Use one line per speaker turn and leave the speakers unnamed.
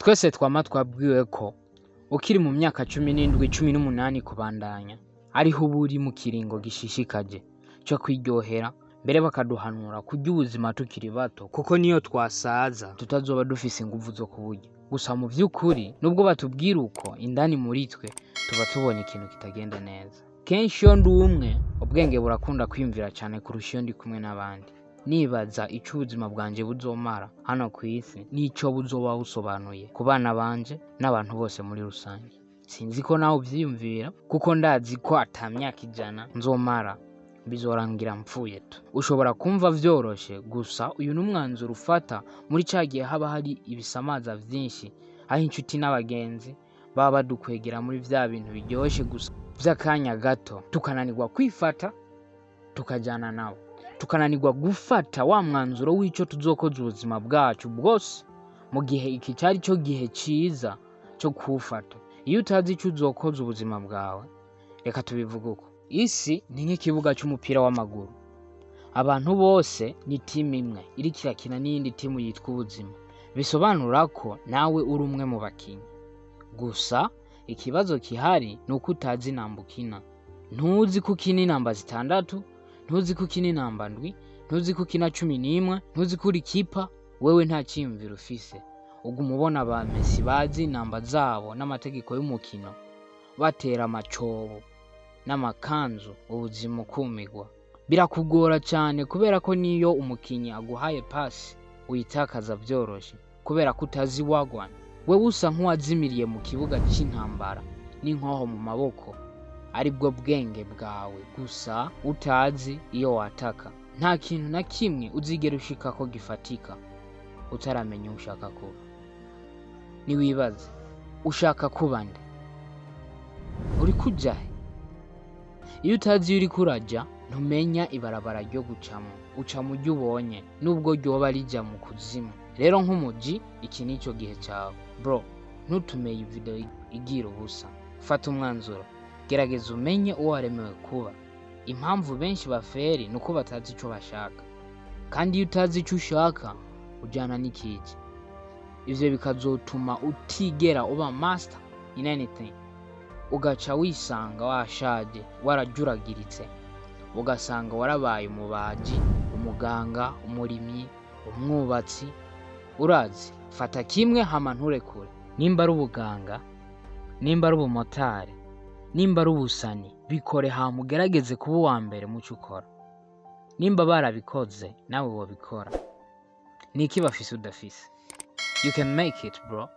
Twese twama twabwiwe ko ukiri mu myaka 17, 18 kubandanya, ariho uba uri mu kiringo gishishikaje co kwiryohera. Mbere bakaduhanura kurya ubuzima tukiri bato, kuko niyo twasaza tutazoba dufise inguvu zo kuburya. Gusa mu vy'ukuri, nubwo batubwira uko, indani muri twe tuba tubona ikintu kitagenda neza. Kenshi iyo ndi umwe, ubwenge burakunda kwiyumvira cane kurusha iyo ndi kumwe n'abandi. Nibaza ico ubuzima bwanje buzomara hano kw'isi n'ico buzoba busobanuye ku bana banje n'abantu bose muri rusange. Sinzi ko nawe uvyiyumvira, kuko ndazi ko ata myaka 100 nzomara, bizorangira mpfuye tu. Ushobora kumva vyoroshe, gusa uyu ni umwanzuro ufata muri ca gihe haba hari ibisamaza vyinshi, aho inshuti n'abagenzi baba badukwegera muri vya bintu biryoshe gusa vy'akanya gato, tukananirwa kwifata tukajana nabo, tukananirwa gufata wa mwanzuro w'ico tuzokoza ubuzima bwacu bwose, mu gihe iki cari co gihe ciza co kuwufata. Iyo utazi ico uzokoza ubuzima bwawe, reka tubivuge uko: isi ni nk'ikibuga c'umupira w'amaguru. Abantu bose ni timu imwe iriko irakina n'iyindi timu yitwa ubuzima. Bisobanura ko nawe uri umwe mu bakinyi. Gusa ikibazo gihari ni uko utazi inamba ukina. Ntuzi ko ukina inamba zitandatu, ntuzi ko ukina inamba ndwi, ntuzi ko ukina 11, ntuzi ko uri kipa. Wewe nta ciyumviro ufise. Uguma ubona ba Messi bazi inamba zabo n'amategeko y'umukino batera amacobo n'amakanzu, ubuzima ukumirwa. Birakugora cyane, kubera ko niyo umukinyi aguhaye pasi uyitakaza vyoroshe, kubera ko utazi wagwana. Wewe usa nk'uwazimiriye mu kibuga c'intambara n'inkoho mu maboko, aribwo bwenge bwawe gusa, utazi iyo wataka. Nta kintu na kimwe uzigera ushikako gifatika utaramenya uwo ushaka kuba. Niwibaze: ushaka kuba nde? Uriko uja he? Iyo utazi iyo uriko uraja, ntumenya ibarabara ryo gucamo. Uca mu ryo ubonye, nubwo ryoba rija mu kuzimu. Rero nk'umuji, iki nico gihe cawe, bro. Ntutume iyi video igira ubusa. Fata umwanzuro, gerageza umenye uwo waremewe kuba. Impamvu benshi baferi ni uko batazi ico bashaka, kandi iyo utazi ico ushaka, ujana n'ikije. Ivyo bikazotuma utigera uba master in anything, ugaca wisanga washaje, warajuragiritse, ugasanga warabaye umubaji, umuganga, umurimyi, umwubatsi. Urazi, fata kimwe hama nturekure. Nimba ari ubuganga, nimba ari ubumotari, nimba ari ubusani, bikore hama ugerageze kuba uwa mbere muco ukora. Nimba barabikoze, nawe wobikora. Niki bafise udafise? You can make it, bro.